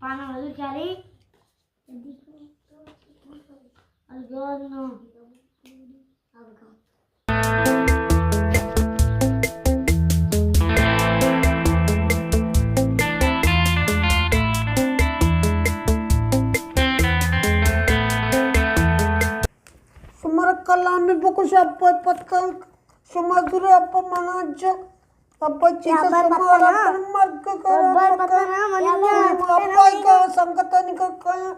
پانا مزور چاری۔ الگان نو۔ شمارا کلامی بکش ابا پتنگ، شما زور ابا منا جا، ابا چیزا شما را پر مرگ کر، ابا پتنگ، ابا کا سنگتانی کا کایا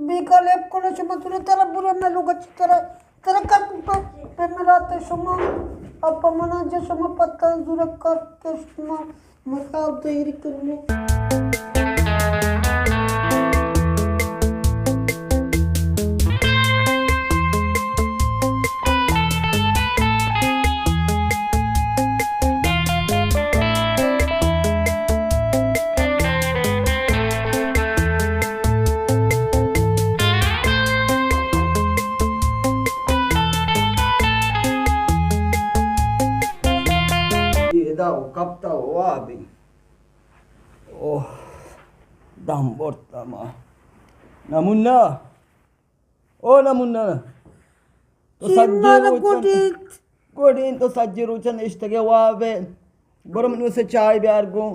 بیکا لیب کنو شما زور ترا برو نہ لوگ چی ترا، ترا کر پہ، پہ مرات شما، ابا منا جا شما پتنگ زور کر کہ شما مطلب دیر کرنے۔ ادا و کپتا و وابی۔ اوہ، دم برتا ما۔ نمونہ۔ او نمونہ۔ تو چی سجے مارا روچن، گوڈیت؟ گوڈین تو سجے روچن اشتگے وابے۔ برو منو سے چائے بیار گو۔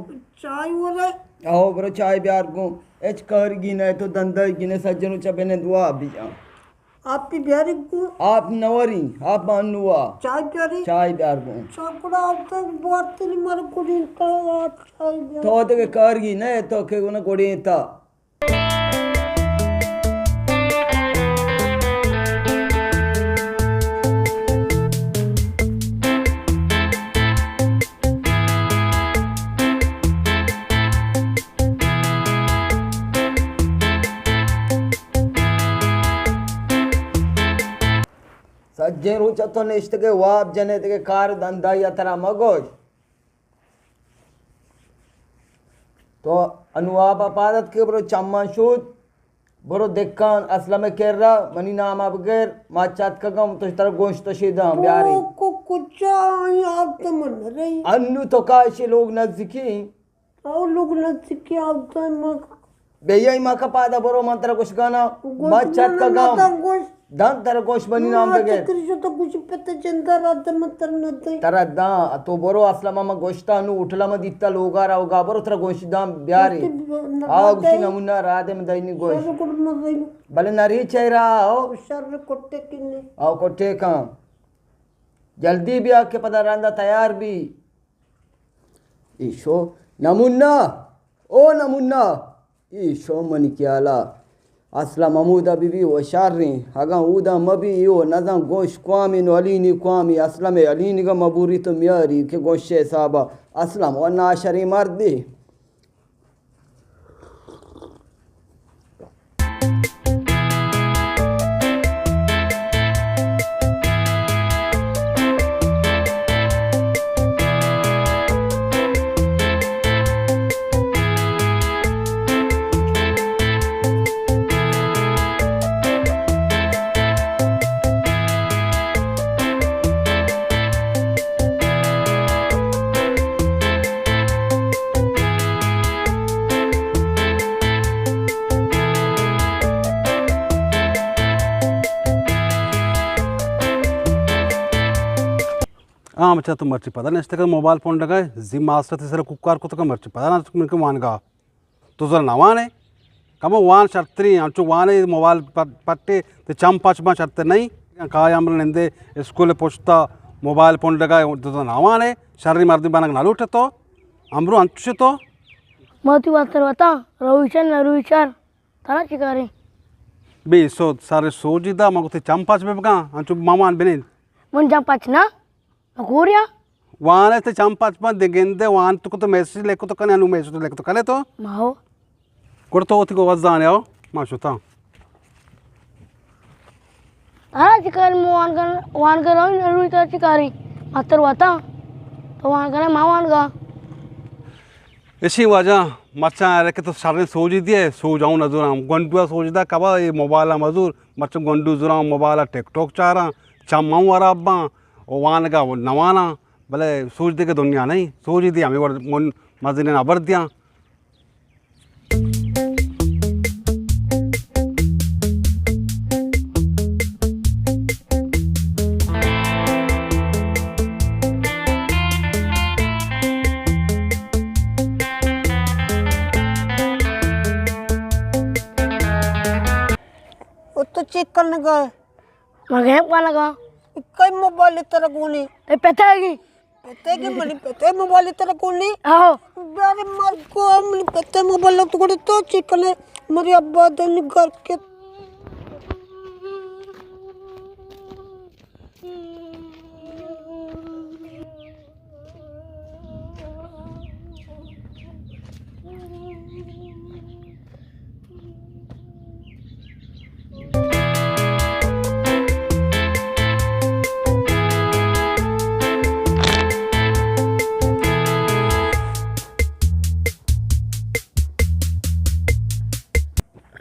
چائے ورے؟ آہو، برو چائے بیار گو۔ اچ کار گی نہ تو دندہ گی نہ سجے روچا بنے دعا بیا۔ آپ پی بیاری گو۔ آپ نوری، آپ انوا۔ چائے پیاری؟ چائے بیار گو۔ چاکڑا آپ تو بارتلی مر گوڈین تا چائے بیار۔ تو دگہ کار گی نہ تو کہ گنا گوڈین تا۔ سجیں روچ تو نشتگے واب جنے دگہ کار دندائی ترا مگوش۔ تو انواب ء پاد اتکے برو چماں شود، برو دکان اسلم ء کرا منی نام ء بگر، ما چتکگاں تو ترا گوشت شیداں بیاری۔ تو کو کجا آئی آپ تو من رہی؟ انو تو کا اشی لوگ نزدیکی؟ او لوگ نزدیکی آپ تو من بے ای ما کا پادا برو من ترا گوشگانا۔ گوش ما چتکگاں۔ دان ترا گوش منی نام بگر۔ چکر شو تو گوش پت جندا رات من تر نہ دے۔ ترا داں تو برو اصلا ما گوشتا نو ہوٹل ما دیتا لوگا روگا برو ترا گوش داں بیاری۔ آ گوشی نمونہ را دے من دینی گوش۔ بلے نری چہرہ آو۔ شر کٹے کنے۔ آو کٹے کاں۔ جلدی بیا کہ پدا رندا تیار بی۔ ایشو نمونہ، او نمونہ، ایشو منی خیالا اسلم ہمودا بی بی و شریں، اگاں اودا مبی ایو نزان گوش کوامین و علینی کوامین، اسلم علینی گا مبوری تو میاری کہ گوش حسابا اسلم و ناشریں مردی۔ آ، بچا تو مرچی پدا نشتگ موبائل پونڈگ ء، زی ماسٹر تی سر کوکار کتگ مرچی پدا نشتگ من کہ وانگا۔ تو زر نہ وانے؟ کمو وان شرتری، انچو وانے موبائل پٹ-، پٹے تے چم پچ باں شرتر نہیں۔ کایا امر نندے اسکول پشتا موبائل پونڈگا تو زر نہ وانے؟ شری مردم بنگ نہ لوٹے تو۔ امرو انچو تو۔ ما تی واتر وتا، رویچن نہ رویچن، ترا چی کارے؟ بے سود سر سوجی دا، مگو تے چم پچ ببگاں، انچو مامان بنین۔ من چم پچ نہ؟ گوریا؟ وان ء تے چم پچ پچ دے گندے وان تو کت میسج لکھ تو کنے، انو میسج لکھ تو کنے تو؟ ماہو۔ گڑ تو وتی گوزانے آؤ، ما شتاں۔ ترا چی کار مو وان کر، وان کر روی نہ روی ترا چی کاری؟ ماتر وتا۔ تو وان کر ما وان گا۔ اشی واجہ مرچاں ارے کہ تو شریں سوجی دیے، سوج آؤں نزوراں۔ گونڈو سوج دا کبا اے موبائل مزور، مرچاں گونڈو زوراں موبائل ٹک ٹاک چاراں، چم ہم وراب باں۔ و وانگا و نواناں، بلے سوج دے کہ دنیا نہیں، سوج دی ہمیں وڑ من مزنیں ہبر دیاں۔ چیک کرنے گئے۔ ما گیم کھانا گا۔ کئی موبائل ترا گونی؟ اے پتہ ہے گی؟ پتہ ہے گی منی پتہ ہے موبائل ترا گونی؟ آہو۔ بیارے مرگو منی پتہ ہے موبائل تو گڑے تو چیک کرنے۔ مری ابا دن گھر کے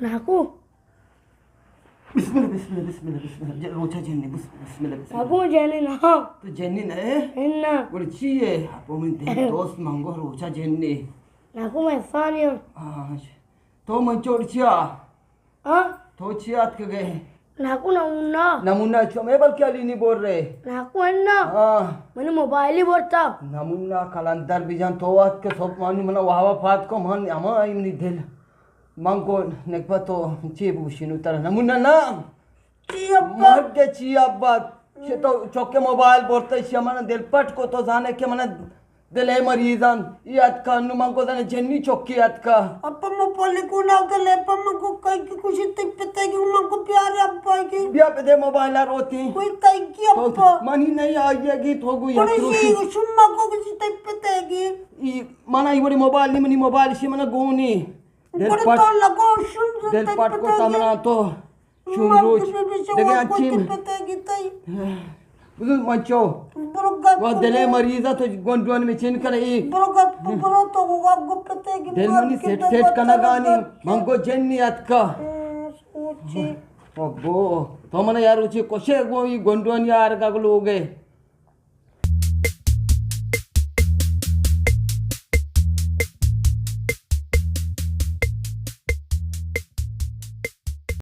ناکو۔ بسم اللہ، بسم اللہ، بسم اللہ، بسم اللہ۔ جا، روچا جنی، بس، بسم اللہ، بسم اللہ۔ ناکو جنی نہ۔ تو جنی نہ ہے؟ انا۔ گڑا چی ہے؟ اپو من دل دوست منگو روچا جنی۔ ناکو من انسانی ہوں۔ ہاں، تو من چوڑ چیا؟ ہاں؟ تو چیا اتکگے؟ ناکو نمونہ۔ نمونہ چو میں بلکہ علی نی بور رہے۔ ناکو انا۔ ہاں۔ منی موبائلی بورتا۔ نمونہ کلندر بجان تو اتکے سوپ مانی منا واہ واہ پات کو من اما آئی منی دل۔ من گو نکبت تو چی بگوشی نو ترا نمونہ نا۔ چی ابا؟ مرگ چی ابا؟ چی تو چوکے موبائل برتا، چی من دل پٹ کو، تو زانے کہ من دل مریضان۔ ای اتکا نو من گو زانے جنی چوکی اتکا۔ ابا موبائل کو نا دل پا من گو کئی کی خوشی تی پتے کی من گو پیارے ابا کی۔ بیا پہ دے موبائل روتی۔ کوئی تئی کی تو ابا؟ منی نہیں آئیے گی تو گو یا کروشی۔ شما کو کسی تی پتے کی۔ ای منا ای وڑی موبائل نی منی موبائل شی منا گونی۔ دل پٹ، دل پٹ کو تمنا تو شوم روچ دگہ انچیم۔ بزن منچو۔ و دلے مریضا تو گونڈوان میں چین کنے ای۔ دل منی سیٹ سیٹ کنگانی۔ من گو جنی اتکا۔ ابو، تو منا یار اچی کشے گو ای گونڈوانی آرگا گو لوگے۔